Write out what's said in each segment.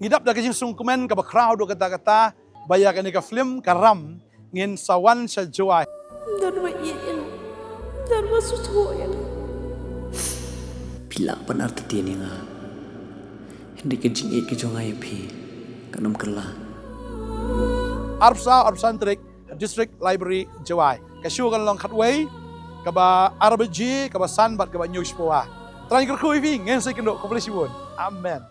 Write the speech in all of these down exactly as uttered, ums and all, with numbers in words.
Ngi dap da ka jingsngewkmen kaba khraw haduh katta katta ba ïa kane ka film Ka Ram ngin sa wan sha Jowai. Don ba ïeit ïa nga. Don ba sngewthuh ïa nga. Phi lah ban artatien ïa nga. Hynrei ka jingïeit ka jong nga ïa phi kan ym kylla. Arphew saw arphew san tarik, District Library, Jowai. Ka show kan long khatwei, kaba ar baje, kaba san bad kaba hynñiew shiphew. Trai kyrkhu ïa phi, ngin sa ïakynduh, khublei shibun. Amen.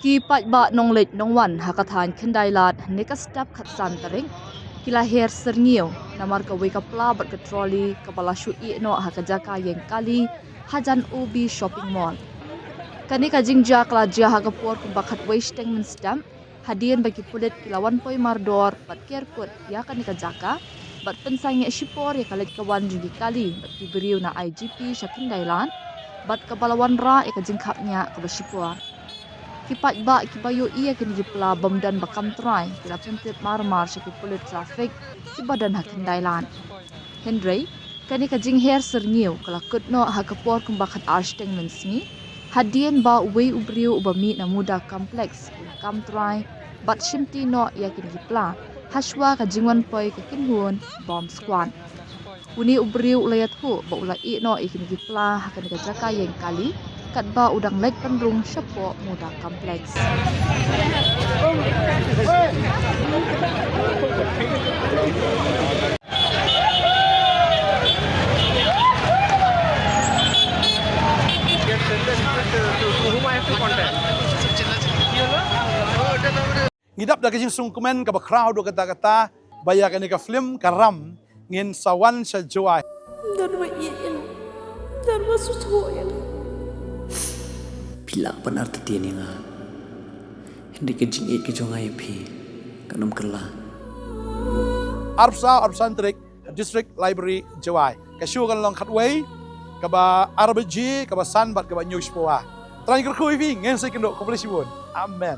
Ki paidbah nongleit nongwan ha ka thaiñ Khyndailad, ne ka step khatsan tarik, ki la her syrngiew namar kawei ka pla bad ka trolley kaba la shu ïeh noh ha ka jaka ïeng kali hajan O B Shopping Mall. Kane ka jingjia ka la jia ha ka por kumba khatwei shiteng mynstep, hadien ba ki pulit ki la wan poi mardor bad ker kut ïa kane ka jaka, bad pynsangeh shipor ïa ka leit ka wan jong ki kali bad ki briew na I G P sha Khyndailad, bad kaba la wanrah ïa ka jingkhapngiah kaba shipor. Ki paidbah kiba ïohi ïa kine ki pla bym don ba kam trai ki la pyntip marmar sha ki pulit traffic kiba don ha Khyndailad. Hynrei kane ka jingher syrngiew ka la kut noh ha ka por kumba khatar shiteng mynsngi, hadien ba uwei u briew uba mih na Muda Complex u la kam trai bad shimti noh ïa kine ki pla hashwa ka jingwan poi ka kynhun Bomb Squad. Une u briew u la ïathuh ba u la ïeh noh ïa kine ki pla ha kane ka jaka ïeng kali katba u dang leit pynrung shapoh Muda Complex. Ngi dap da ka jingsngewkmen kaba khraw haduh katta katta ba ïa kane ka film Ka Ram ngin sa wan sha Jowai. Don ba ïeit ïa nga. Don ba sngewthuh ïa nga. Phi lah ban artatien ïa nga. Hynrei ka jingïeit ka jong nga ïa phi kan ym kylla. Arphew saw arphew san tarik, District Library, Jowai. Ka show kan long khatwei, kaba ar baje, kaba san bad kaba hynñiew shiphew. Trai kyrkhu ïa phi, ngin sa ïakynduh, khublei shibun. Amen.